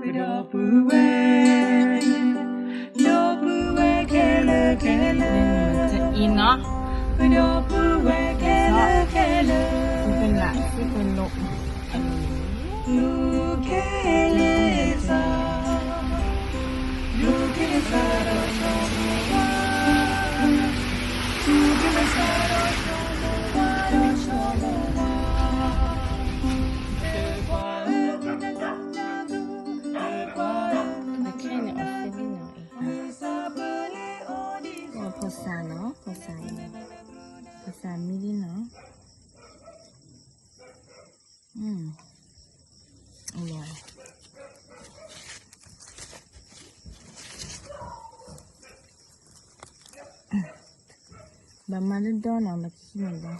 ဒီပုၢ်ဝဲၢ်, ဒီပုၢ်ဝဲၢ်ခဲလၢာ်ခဲလၢာ်, ဒီပုၢ်ဝဲၢ်ခဲလၢာ်ခဲလၢာ်, လူၤခဲလၢာ်သး, လူၤခဲလၢာ်သးဒီး အခဲန့ၣ်အီၤသ့လံနီၤအံၤ, ဖီစါနီၤ, ဖီစါအံၤ, ဖီစါမံလံနီၤ, အလီၤ ဘၣ်မၤလၢဒီနီၤ ဘၣ်ခံန့ၣ်ဒီး,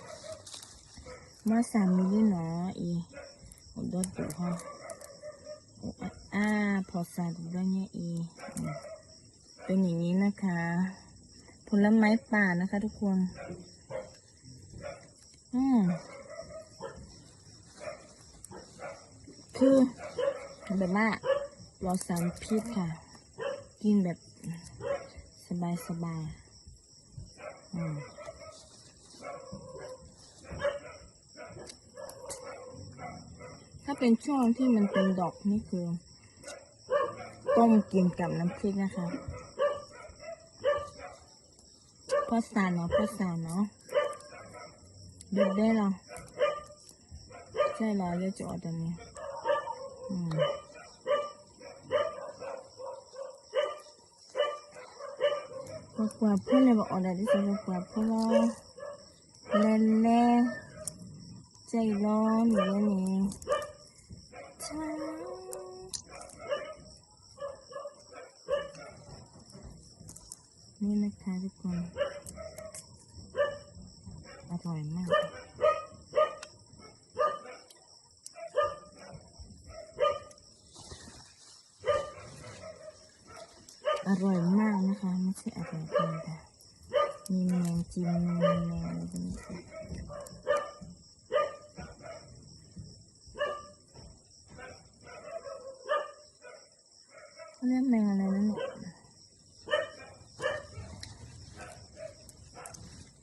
မၤစၢ်မံၤလံနီၤအံၤ, အိၣ်ဒီဒူၣ်ဟီ, အိၣ်အါအါ ဖီစၢ်တဘျီညါအံၤ, เป็นอย่างนี้นะคะ ผลไม้ป่านะคะทุกคน อืม คือแบบว่าปลอดสารพิษค่ะ กินแบบสบายๆ อืม ถ้าเป็นช่วงที่มันเป็นดอกนี่คือ ต้มกินกับน้ำพริกนะคะ ဖီစါနီၤ ဖီစါနီၤ, ဘဲဘဲလီၤ, ใช่เหรอ ယကအိၣ်တန့ၣ်, ပှၤကွၢ်ဖိန့ၣ် ပအိၣ်ဒၣ်ဒ်သိးပှၤကွၢ်ဖိလီၤ, လဲၤလဲၤ, ကဲအံၤလီၤ န့ၣ်လဲၣ်န့ၣ်, ဆါ นี่นะคะทุกคน อร่อยมาก อร่อยมากนะคะ ไม่ใช่อร่อยธรรมดา มีแมงจีนูน มีแมงอะไรพวกนี้ เขาเรียกแมงอะไรนั่นแหละ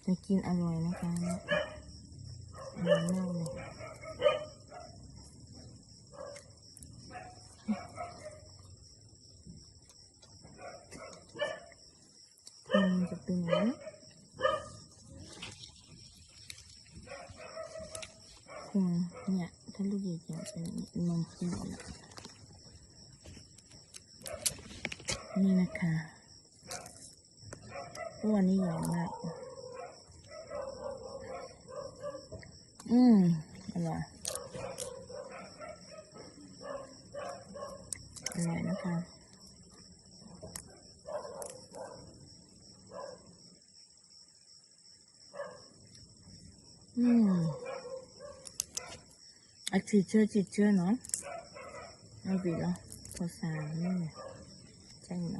แต่กินอร่อยนะคะ เนี่ย อร่อยมากเลย อืม จะเป็นอย่างนี้ คงเนี่ย ถ้าลูกใหญ่ๆ เป็นนมข้นหมดแล้ว นี่นะคะ อ้วนนี่ใหญ่มาก อืม อร่อย อร่อยนะคะ อืม အထံၣ်ဆၢထံၣ်ဆၢနီၤ, အဝံၤလီၤ ဖီစါန့ၣ်, ကဲနီၤ, ကဲနီ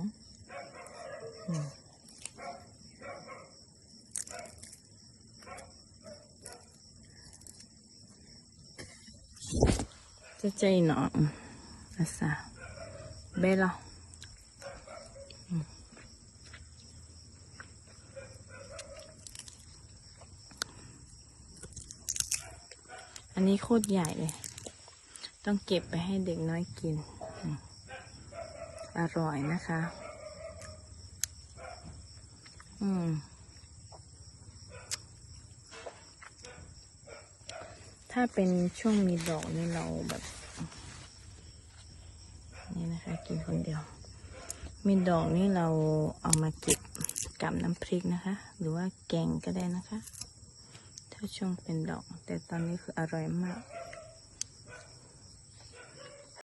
ၤ, အစါ, ဘဲလီၤ. อันนี้โคตรใหญ่เลย ต้องเก็บไปให้เด็กน้อยกิน อร่อยนะคะ อืม ถ้าเป็นช่วงมีดอกนี่เราแบบ นี่นะคะ กินคนเดียว มีดอกนี่เราเอามาเก็บกับน้ำพริกนะคะ หรือว่าแกงก็ได้นะคะ ถ้าช่วงเป็นดอก แต่ตอนนี้คืออร่อยมาก